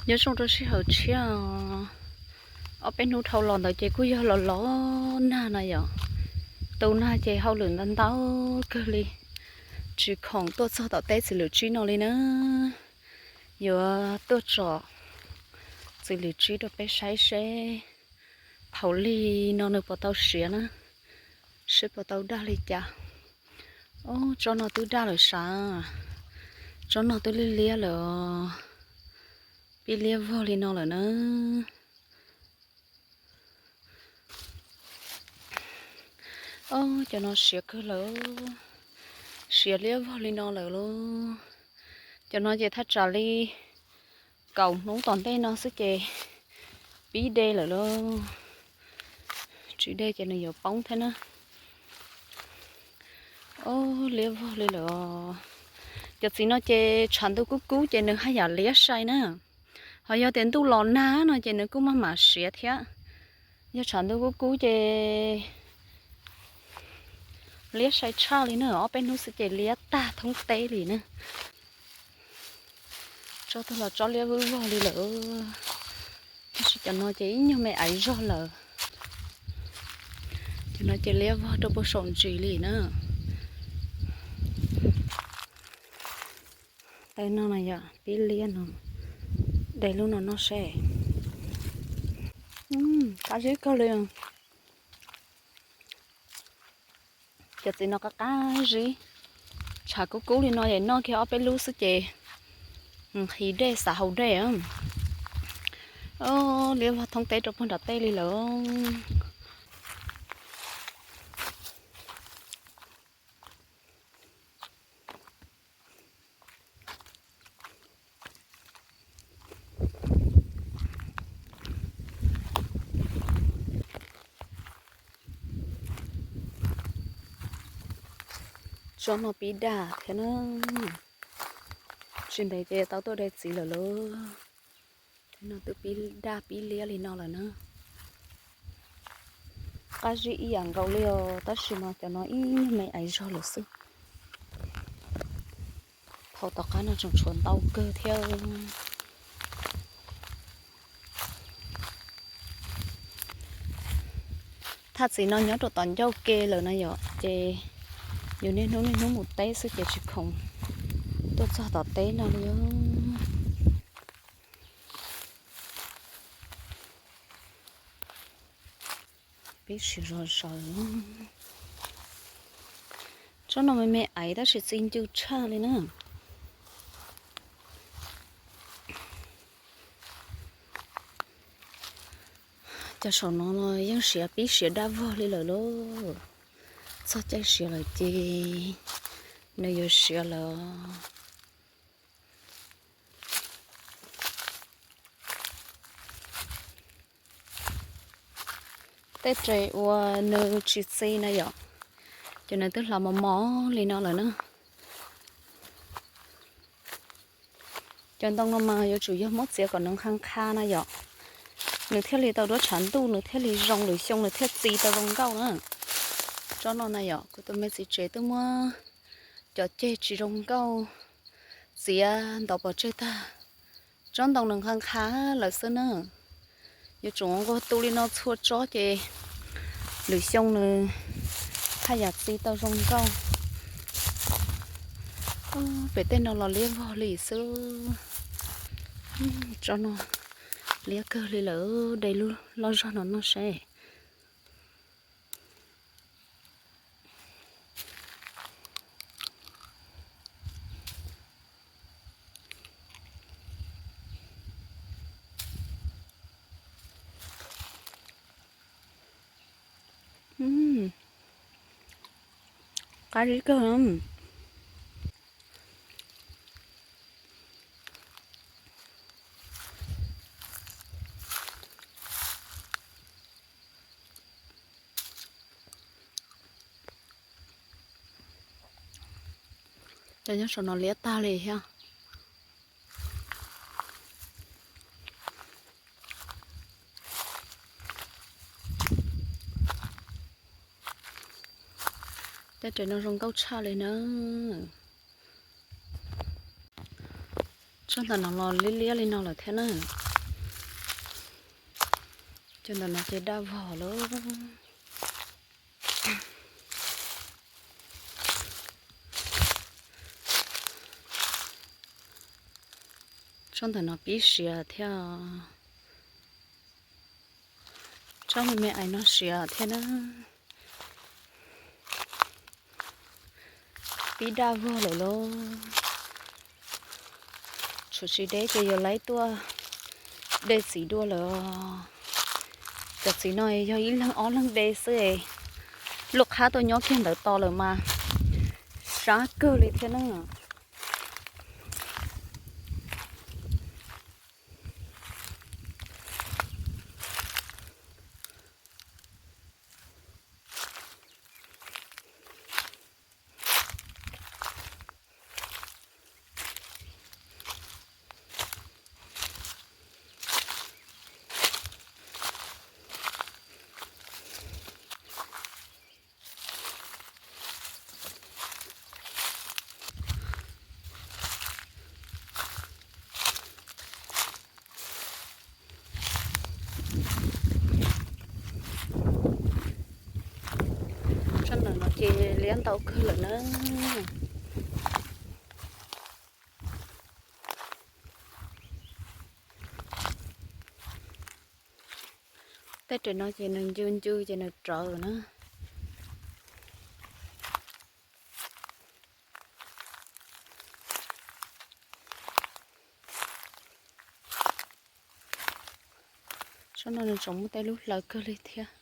Nyob zoo rau sij hawm tshiab, ob peb hnub dhau los ntawd ces kuj yog los los nag no yom. Tu nag ces hauj lwm ntau ntau kawg li, tsis khoom tuaj txog tom teb txiv lwm tsib no li na. Yuav tuaj tsom txiv lwm tsib rau peb saib seb thaum lig no nws puas tau siav na, seb puas tau daj li cas. Ob, tsob no twb daj lawm sav, tsob no twb liab liab lawm, pib liab vog li no lawm na. Ob, cov no siav kawg lawm, siav liab vog li no lawm lauj. Cov no ces thaj tsam li kaum hnub tom ntej no xwb ces pib de lawm lauj. Tsis de ces nws yuav poob thiab na. Ob, liab vog li lawm os. Cov txiv no ces tshav ntuj kub kub ces nws haj yam liab sai na. Ho yog tias ntuj los nag no ces nws kuj maj mam siav thiab. Yog tshav ntuj kub kub ces liab sai tshaj li na, ob peb hnub xwb ces liab tag thoob teb li na. Tsob twg los tsob liab vog vog li lawm, tab sis cov no ces ib nyuag me aiv zog lawm. Cov no ces liab vog rau puag saum ntsis li na. Taw no na yom, pib liab no, de lub no noj seb. Qab zib kawg li. Cov txiv no qab qab zib, tshav kub kub li no es noj kiag ob peb lub xwb ces nqhis dej xav haus dej. Liab vog thoob teb rau puag nram tej li lawm. Tsob no pib daj thiab na, tsis ntev ces tau tuaj de txiv lawm lauj. Tsob no twb pib daj pib liab li no lawm na. Qab zib ib yam nkaus li os, tab sis mas cov no ib nyuag me aiv zog lawm xwb. Thaum tom qab no tseem tshuav ntau kawg thiab. Thaj txiv no nyob rau tom ncauj ke lawm na yom, ces yus niaj hnub niaj hnub mus teb xwb ces tsis khoom tuaj txog tom teb no li. Pib siav zog zaws. Tsob no me me aiv tab sis txi ncw tshaj li na. Cov saum no yeej siav pib siav daj vog li lawm lauj. Txog caij siav lawm ces nws yuav siav lawm. Tej res uas nws tsis txi na yom, ces nws twb hlav mos mos li no lawm na. Cov ntoo no mas yuav tsum yog muab txiav kom nws nqha nqha na yom, nws thiaj li tau duab tshav ntuj, nws thiaj li zoo, lwm xyoo nws thiaj txi tau zoo nkauj na. Tsob no na yom, kuv tus me txiv tsev twb muab cov ceg tsis zoo nkauj txiav ntov pov tseg tag. Tsob ntoo nws nqha nqha lawm xwb na. Yuav tsum nquag tu li no txhua tsob ces lwm xyoo nws haj yam txi tau zoo nkauj. Pem tej no los liab vog li xwb. Tsob no liab kawg li lawm, de lub loj zog no noj seb. Qab zib kawg. Cov nyob saum no liab tag li thiab. Tej res no zoo nkauj tshaj li na. Tsob ntawm no los liab liab li no lawm thiab na. Cov ntawm no ces daj vog lawm. Tsob ntawm no pib siav thiab. Tsob me me ais no siav thiab na. Pib daj vog lawm lauj. Tshuav tsis deb ces yuav laib tuaj de txiv dua lawm. Cov txiv no yog ib leeg ob leeg de xwb. Luj qhab tuaj nyob kiag ntawd tos lawm mas sab kawg li thiab na. Tsob ntawm no ces liab ntau kawg lawm na. Tej ram no ces nws ncw ncw ces nws rawv na. Tsob no nws tseem muaj tej lub hlaws kawg li thiab.